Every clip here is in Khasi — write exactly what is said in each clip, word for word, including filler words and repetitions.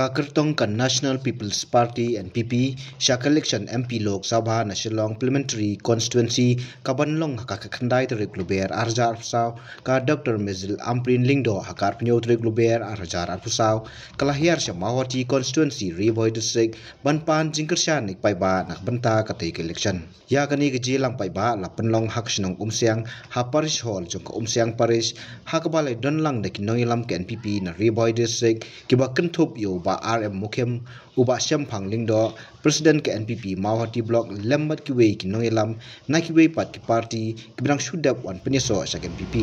Kyrtong ka National People's Party, N P P, sha ka election M P Lok Sabha na Shillong Parliamentary Constituency ka ban long ha ka khyndai tarik Lber ar hajar arphew saw, ka Doctor Mezil Ampareen Lyngdoh ha ka arphew tarik Lber ar hajar arphew saw ka la hiar sha Mawhati Constituency, Ri Bhoi District, ban pan jingkyrshan ïa ki paidbah na ka bynta katei ka election. Ïa kane ka jingïalang paidbah la pynlong ha ka shnong Umsiang, ha Parish Hall jong ka Umsiang Parish, ha kaba la don lang da ki nongïalam ka N P P na Ri Bhoi District, kiba kynthup ïa u Bah R M Mukhim, u Bah Shemphang Lyngdoh, President ka N P P Mawhati Block, lem bad kiwei ki nongïalam na kiwei pat ki party kiba dang shu dep wan pynïasoh sha ka N P P.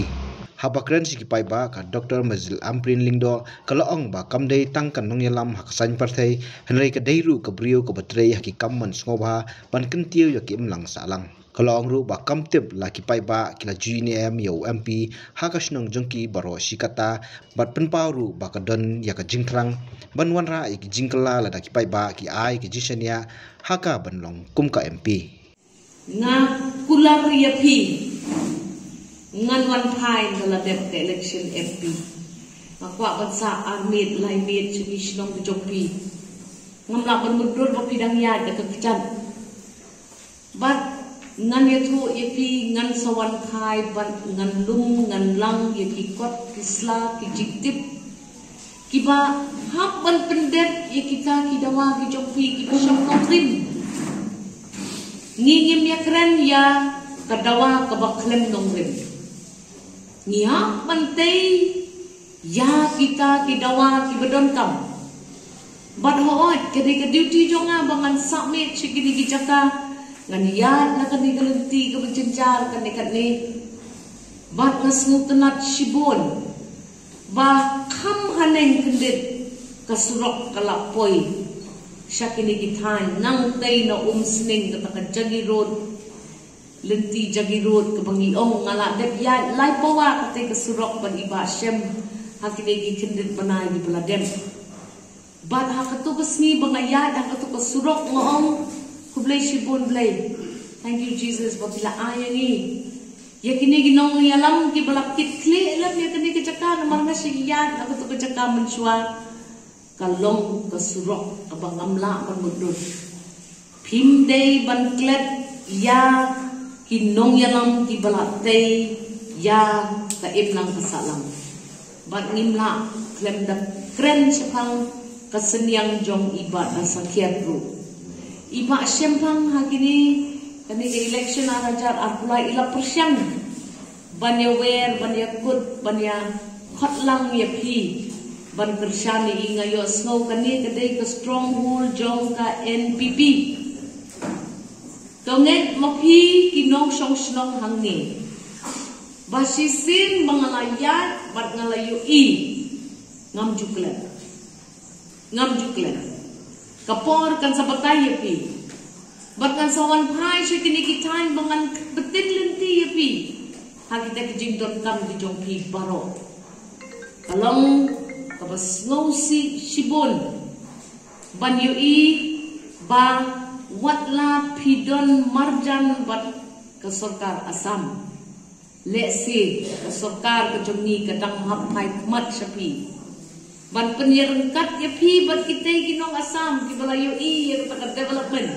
Haba kren sha ki paidbah, ka Doctor Mezil Ampareen Lyngdoh ka la ong ba kam dei tang ka nongïalam ha ka saiñ pyrthei, hynrei ka dei ruh ka briew kaba trei ha ki kam ban sngewbha ban kyntiew ïa ki imlang sahlang. Ka la ong ruh ba kam tip la ki paidbah ki la ju ïeh ne em ïa u M P ha ka shnong jong ki baroh shi katta, bad pynpaw ruh ba ka don ïa ka jingthrang ban wanrah ïa ki jingkylla lada ki paidbah ki ai ki jingshaniah ha ka ban long kum ka M P. Nga kular ïa phi, ngan wan phai ynda la dep ka election M P. Nga kwah ban sah ar miet lai miet sha ki shnong ki jong phi. Ngam lah ban mutdur ba phi dang ïaid da ka kjat. Bad ngan ïathuh ïa phi, ngan sa wan phai bad ngan lum ngan lang ïa ki kot ki sla ki jingtip kiba hap ban pyndep ïa kita ki dawa ki jong phi kiba shong nongrim. Ngi ngim ïakren ïa ka dawa kaba khlem nongrim. Ngi hap ban tei ïa kita ki dawa kiba donkam. Bad hooid, ka dei ka duty jong nga ba ngan sah miet sha kine ki jaka, ngan ïaid na kane ka lynti kaba jynjar kane kane. Bad nga sngewtynnat shibun ba kham haneng kyndit ka surok ka la poi sha kine ki thaiñ, nangtei na Umsning, kata ka Jagi Road, lynti Jagi Road kaba ngi ong nga la dep ïaid lai pawa katei ka surok bad i Bah Shem ha kine ki kyndit bnai kiba la dep. Bad ha kato ka sngi ba nga ïaid ha kato ka surok nga ong, khublei shibun Blei. Thank you Jesus ba phi la ai ïa ngi, ïa kine ki nongïalam kiba la kit khlieh lem ïa kane ka jaka, namar nga shu ïaid ha kato ka jaka mynshuwa. Ka long ka surok kaba ngam lah ban mutdur. Phim dei ban klet ïa ki nongïalam kiba la tei ïa ka imlang ka sahlang. Bad ngim lah khlem da kren shaphang ka synñiang jong i Bah Dasakhiat ruh. I Bah Shemphang ha kine, kane ka election ar hajar arphew lai i la pyrshang ban ïawer, ban ïakut, ban ïakhot lang ïa phi, ban kyrshan ïa i. Nga ïohsngew kane ka dei ka stronghold jong ka N P P. To ngeit ma phi ki nongshong shnong hangne ba shisien ba nga la ïaid bad nga la ïohi, ngam ju klet. Ngam ju klet. Ka por kan sa batai ïa phi. Bad ngan sa wan phai sha kine ki thaiñ ba ngan btin lynti ïa phi ha kita ki jingdonkam ki jong phi baroh. Ka long kaba sngewsih shibun ban ïohi ba wat la phi don marjan bad ka sorkar Assam, lehse ka sorkar ka jong ngi ka dang hap phai khmat sha phi ban pynïaryngkat ïa phi bad kitei ki nong Assam kiba la ïohi ïa kata ka development.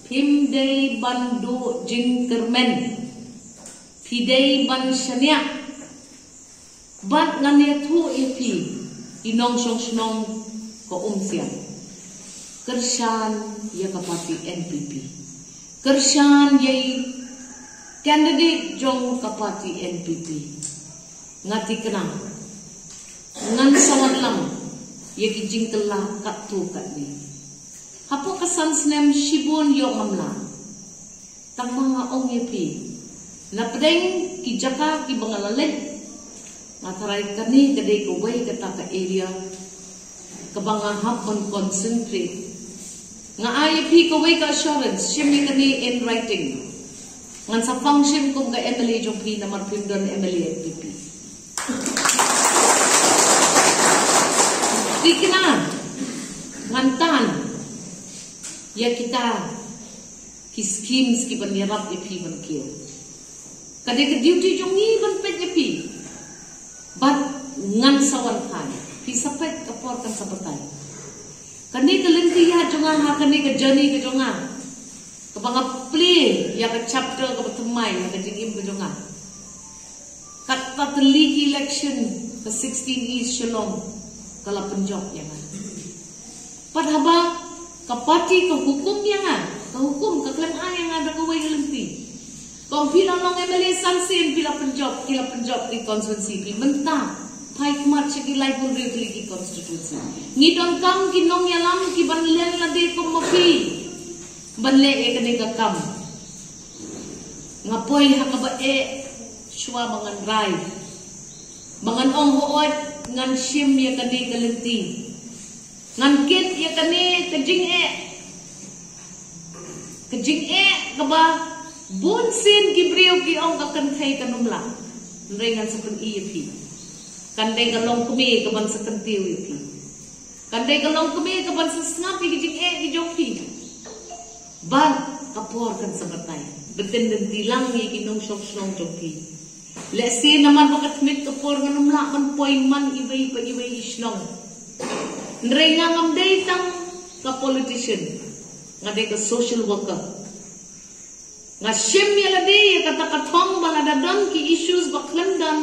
Phim dei ban duh jingkyrmen, phi dei ban shaniah. Bad ngan ïathuh ïa phi, i nongshong shnong ka Umsiang, kyrshan ïa ka party N P P. Kyrshan ïa i candidate jong ka party N P P. Nga thikna ngan sa wan lang ïa ki jingkylla katto katne. Hapoh ka san snem shibun ïoh ngam lah. Tang ba nga ong ïa phi, na pdeng ki jaka kiba nga la leit, nga tharai kane ka dei kawei kata ka area kaba nga hap ban concentrate. Nga ai ïa phi kawei ka assurance, shim ïa kane in writing. Ngan sa pang shim kum ka M L A jong phi namar phim don M L A N P P. Thikna ngan tan ïa kita ki schemes kiban ïarap ïa phi ban kiew. Ka dei ka duty jong ngi ban peit ïa phi. Bad ngan sa wan phai. Phi sa peit ka por kan sa batai. Kane ka lynti ïa jong nga ha kane ka journey ka jong nga, kaba nga plie ïa ka chapter kaba thymmai ha ka jingim ka jong nga. Katba tylli ki election ka sixteen East Shillong ka la pynjop ïa nga. Pat haba ka party ka hukum ïa nga, ka hukum, ka khlem ai ïa nga da kawei ka lynti. Kong phi la long M L A san sien, phi la pynjop, phi la pynjop ki constituency, phi mynta phai khmat sha ki laiphew hynriew tylli ki constituency. Ngi donkam ki nongïalam kiban len lade kum ma phi ban leh ïa kane ka kam. Nga poi ha kaba eh shuwa ba ngan rai, ba ngan ong hooid ngan shim ïa kane ka lynti. Ngan kit ïa kane ka jingeh, ka jingeh kaba bun sien ki briew ki ong ka kynthei kan ym lah. Hynrei ngan sa pyni ïa phi. Kan dei ka longkmie kaban sa kyntiew ïa phi. Kan dei ka longkmie kaban sa sngap ïa ki jingeh ki jong phi. Bad ka por kan sa batai. Bad kan lynti lang ïa ki nongshong shnong jong phi. Lehse namar ba ka tmier ka por ngan ym lah ban poi man iwei pa iwei i shnong. Hynrei nga ngam dei tang ka politician. Nga dei ka social worker. Nga shim ïa lade ïa kata ka thong ba lada don ki issues ba khlem don,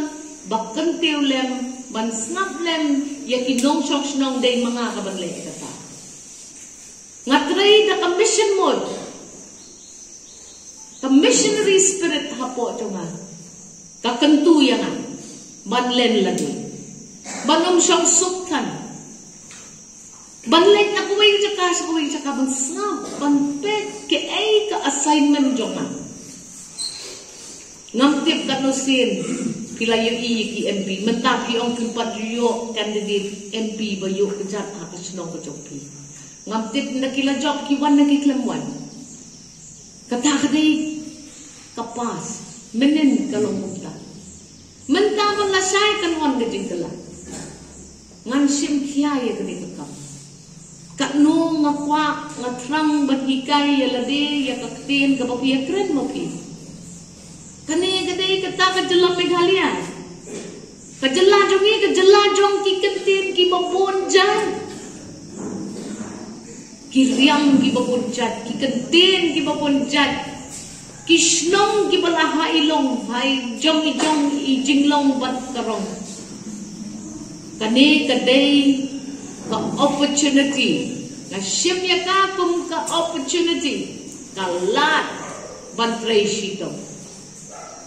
ba kyntiew lem, ban sngap lem ïa ki nongshong shnong, dei ma nga kaban leh ïa kata. Nga trei da ka mission mode, ka missionary spirit hapoh jong nga. Ka kyntu ïa nga ban len lade, ban ym shong suk than, ban leit na kawei ka jaka sha kawei ka jaka, ban sngap, ban peit kaei ka assignment jong nga. Ngam tip katno sien phi la ïohi ïa ki M P, mynta phi ong phim pat ïoh candidate M P ba ïoh kjat ha ka shnong ka jong phi. Ngam tip na ki la jop ki wan na ki khlem wan. Kata ka dei ka past, mynnin ka long kumta. Mynta ban lashai kan wan ka jingkylla. Ngan shim khia ïa kane ka kam. Katno nga kwah, nga thrang ban hikai ïa lade ïa ka ktien kaba phi ïakren ma phi. Kane ka dei kata ka jylla Meghalaya. Ka jylla jong ngi, ka jylla jong ki kyntien kiba bun jait. Ki riam kiba bun jait, ki kyntien kiba bun jait. Ki shnong kiba la ha i long, ha i jong i jong i jinglong bad ka rong. Kane ka dei ka opportunity. Nga shim ïa ka kum ka opportunity. Ka lad ban trei shitom.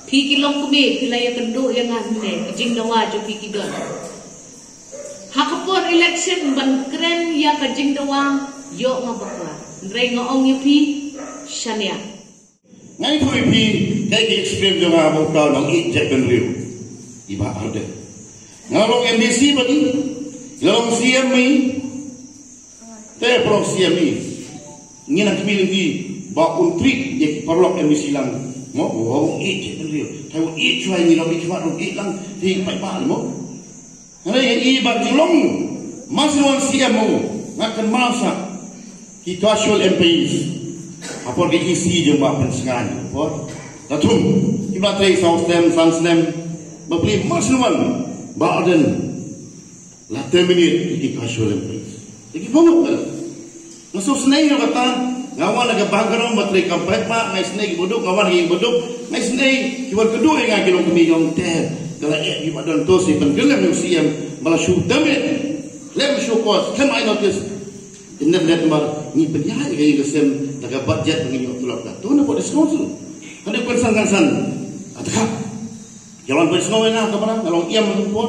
Phi ki longkmie, phi la ïakynduh ïa nga hynne, ki jingdawa jong phi ki don. Ha ka por election ban kren ïa ka jingdawa, ïoh nga bakla. Hynrei nga ong ïa phi, shaniah. Nga ïathuh ïa phi, kaei ka experience jong nga ba u Trai u nang ïeit jaitbynriew. I Bah Ardent. Nga long M D C bad i, nga long C M i. Te paralok C M i. Ngi nang khmih lynti ba un treat ïa ki paralok M D C lang. Mo, u ïeit jaitbynriew. Te u ïeit shuwa ïa ngi, long ïeit shuwa, u ïeit lang. Te i paidbah mo. Hynrei ïa i Bah Jurong, ma shu wan C M u, nga kynmaw sa ki casual employees. Ha por ka E C jong Bah Pynsngew, ha por. La thung, ki ba trei saw snem, san snem. Bapli ma shu wan Bah Ardent, la terminate ïa ki casual employees. Ïa ki banguk ka. Nga sngewsynei ïa kata, nga wan na ka background ba trei kam paidbah, nga isynei ki baduk, nga wan na ki baduk, nga isynei ki wan kynduh ïa nga ki longkmie, ong te ka la eh ki ba don, to sa pynkyllem ïa u C M ba la shu demit, khlem show cause, khlem ai notice. Kynnoh leh namar ngi pynïaid ïa ka ïing ka sem da ka budget ba ngi ïoh tulop ka. To na District Council. Hadien kynsan kynsan, ata ka, ïa wan pynsngew ïa nga ka ba nga long ïam ha ka por.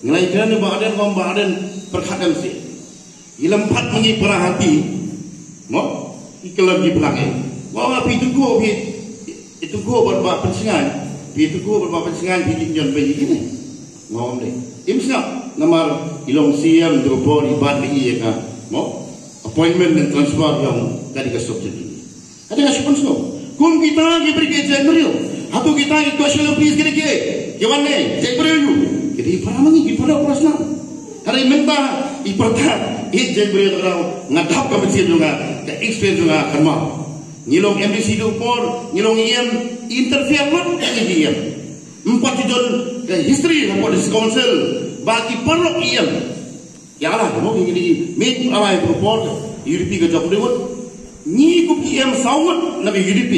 Nga la ïakren ïa Bah Ardent, Bah Ardent pyrkhat dang seh. I lem pat ma ngi para hati. Mo? I kyllon ki phlang eh. Wa, wa, phi tu ko, phi, phi tu ko bad Bah Pynsngew. Phi tu ko bad Bah Pynsngew, phi ki nyon ba yi kine. Mo, ym dei. Im sngap, namar i long C M tu por i bat ba i ïa ka. Mo? Appointment and transfer, ïong ka dei ka subject. Hynrei nga shu pynsngew. Kum kita ki briew ki jaitbynriew. Hato kita ki casual employees ki dei ki, ki wan ne jaitbynriew ïu. Ki dei para ma ngi, ki para para snam. Hynrei mynta i pyrta i jaitbynriew, nga dap ka mynsiem jong nga, ka experience jong nga kynmaw. Ngi long M D C tu por, ngi long E M, interfere lut ka ngi E M. Ym pat ju don ka history hapoh District Council ba ki paralok E M. Ïa la mo ngi ngi min ala ïa ka por U D P ka jop lewat. Ngi kum ki em saw ngut na ka U D P.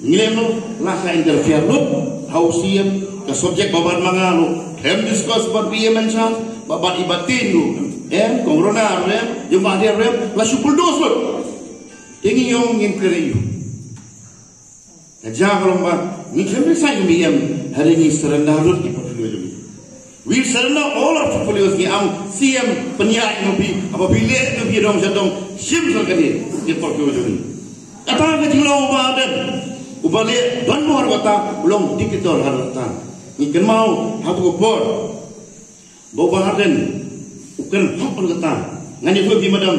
Ngi lem no la ka interfere lut ha u C M ka subject ba bad ma nga no. Em discuss bad B M and chance ba bad i ba tin no. Em kong rona rem yung ba dia rem la shu bulldoze lut. Te ngi ong ngin kre ïa u. Ka jaka long ba ngi khlem ri sai ngi em ha ri ngi surrender lut ki portfolio jong ngi. We surrender all our portfolios. Ngi am C M pynïaid ngi phi, haba phi leh ngi phi dong sha dong shim sa kane ki portfolio jong ngi. Kata ka jinglong uba den uba leh don bor kata u long dictator ha kata. Ngi kynmaw ha tu ka por ba uba Ardent u kren hok kata. Ngan ïathuh phi madam.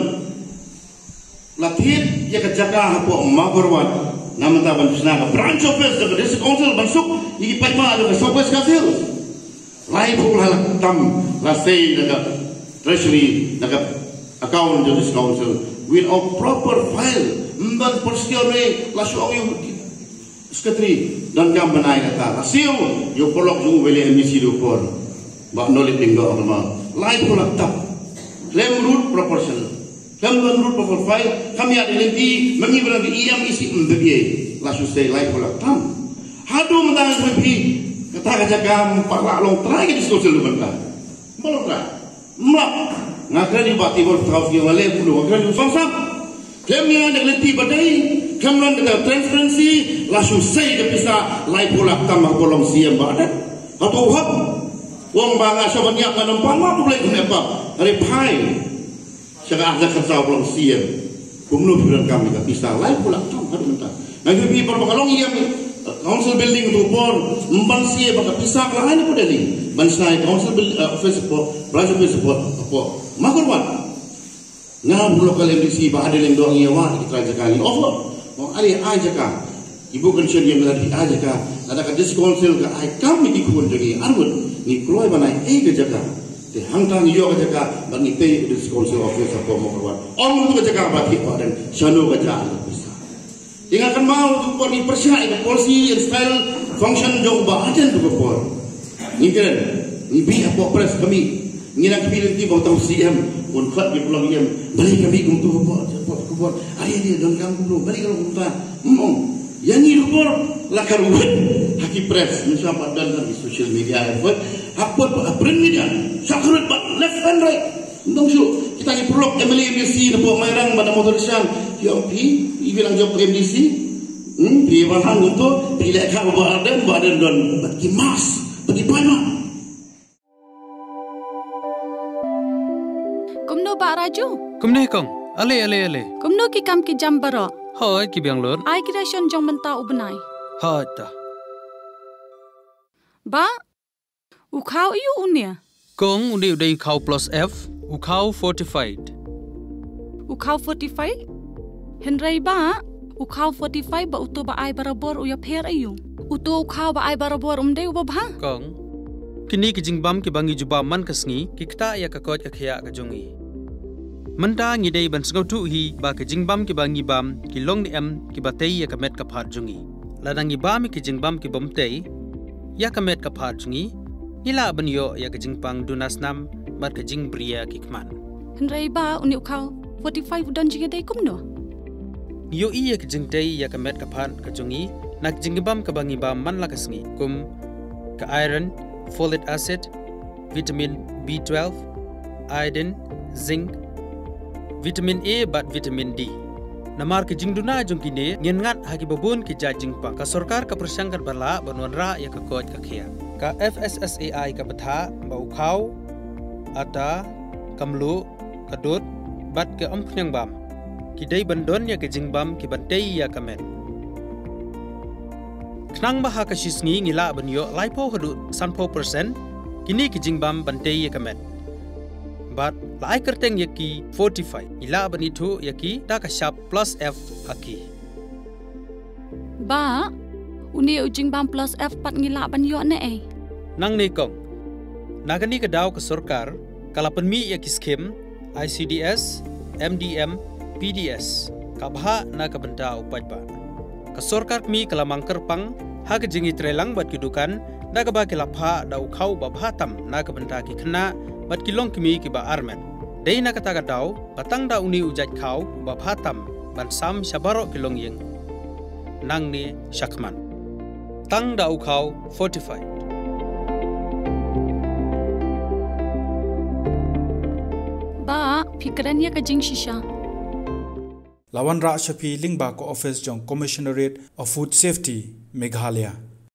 La thied ïa ka jaka hapoh Mawkyrwat na mynta ban shna ka branch office da ka district council ban suk ïa ki paidbah jong ka South West Khasi Hills. Laiphew lak tam la sei na ka treasury na ka account jong district council with a proper file. Ym ban por skew ne la shu ong ïa u secretary donkam ban ai kata. La siew ïa u paralok jong u ba leh M D C da u por. Bah Nolip Lyngdoh, kama laiphew lak tam. Khlem ruh proportional. Khlem don ruh proper file, kam ïa dei lynti, ma ngi ba dang E M E C ym dei. La shu sei laiphew lak tam. Haduh mynta ngi phi kata ka jaka ym pat la long trai ka disposal ruh mynta. Ym pat long trai. Ym pat. Nga kren ïa u Bah Tibor Thaw Sing, nga leh kumno, nga kren ïa u Songsap. Khlem ïa dei lynti ba dei, khlem don ka transparency, la shu sei ka pisa laiphew lak tam ha ka por long C M Bah Ardent. Hato u hap. U ong ba nga shu ban ïap ngan ym pang, ma u Blei kumne pang. Hynrei phai sha ka arta khatsaw ba long C M. Kumno phi donkam ïa ka pisa laiphew lak tam haduh mynta. Nga ïathuh ïa phi, por ba ka long E M, eh, council building tu por, ym ban sei ba ka pisa ka la ai na Delhi ban shna ïa council buil-, eh, office support, branch office support, support. Mawkyrwat. Nga u local M D C Bah Ardent Lyngdoh ngi ïa wad ki trai jaka, ngi offer. Mo, are ai jaka. Ibu kan shen ïa ngi lada ai jaka. Lada ka district council ka ai kam ïa ki khun jong ngi arngut, ngi kloi ban ai ei ka jaka. Te hangta ngi ïoh ka jaka bad ngi tei ka district council office hapoh Mawkyrwat. Ong tu ka jaka ba thied Bah Ardent, shano ka jaka ka pisa. Te nga kynmaw tu ka por ngi pyrshah ïa ka policy and style function jong u Bah Ardent tu ka por. Ngi kren, ngi bih hapoh press kami. Ngi nang khmih lynti ba uta u C M un khot ïa u long E M. Balei kami kumtu ka por, ka por, ka por. Are ïa donkam kumtu, balei ka long kumta. Ym ong. Ïa ngi tu ka por la ka ruh ha ki press, ngi shu pat don ha ki social media, ha print media. Shu kyrpad left and right. Ym dang shuh, kita ki paralok M L A M D C na pdeng Mairang bad na Mawthadraishan, ki ong phi, phi nang jop M D C. Hmm, phi wan hangto, phi leh ka Bah Ardent, Bah Ardent don bad ki mask, bad ki paidbah. Kumno Bah Raju? Kumne kong, ale ale ale. Kumno ki kam ki jam baroh? Hooid ki biang lut. Ai ki ration jong mynta u bnai. Hooid ta. Bah, u khaw aiu une? Kong, une u dei u khaw plus F, u khaw fortified. U khaw fortified? Hynrei Bah, u khaw fortified bad uto ba ai barabor u ïapher aiu? Uto u khaw ba ai barabor um dei uba bha? Kong, kine ki jingbam kiba ngi jubab man ka sngi ki ktah ïa ka koit ka khiah ka jong ngi. Mynta ngi dei ban sngewthuh hi ba ki jingbam kiba ngi bam ki long ne em kiba tei ïa ka met ka phad jong ngi. Lada ngi bam ïa ki jingbam kibym tei ïa ka met ka phad jong ngi, ngi lah ban ïoh ïa ka jingpang duna snam bad ka jingbriew ki khmat. Hynrei Bah, une u khaw fortified u don jingïadei kumno? Ngi ïohi ïa ka jingtei ïa ka met ka phad ka jong ngi na ka jingbam kaba ngi bam man la ka sngi, kum ka iron, folic acid, vitamin B twelve, iodine, zinc, vitamin A bad vitamin D. Namar ka jingduna jong kine, ngin ngat ha kiba bun ki jait jingpang. Ka sorkar ka pyrshang katba lah ban wanrah ïa ka koit ka khiah. Ka F S S A I ka bthah ba u khaw, ata, ka mluh, ka dud bad ka umphniang bam ki dei ban don ïa ka jingbam kiban tei ïa ka met. Khnang ba ha ka shi sngi ngi lah ban ïoh laiphew haduh sanphew percent kine ki jingbam ban tei ïa ka met. Bad la ai kyrteng ïa ki fortified, ngi lah ban ithuh ïa ki da ka shap plus F ha ki. Bah, une u jingbam plus F pat ngi lah ban ïoh ne ei? Nangne kong, na kane ka daw ka sorkar ka la pynmih ïa ki skhim I C D S, M D M, P D S, ka bhah na ka bynta u paidbah. Ka sorkar kmie ka la mang kyrpang ha ka jingïatreilang bad ki dukan da kaba ki la phah da u khaw ba bha tam na ka bynta ki khynnah bad ki longkmie kiba armet. Dei na kata ka daw ba tang da une u jait khaw uba bha tam ban sam sha baroh ki longïing nangne shakhmat. Tang da u khaw fortified. Ba, phi kren ïa ka jingshisha. La wanrah sha phi lyngba ka office jong Commissionerate of Food Safety, Meghalaya.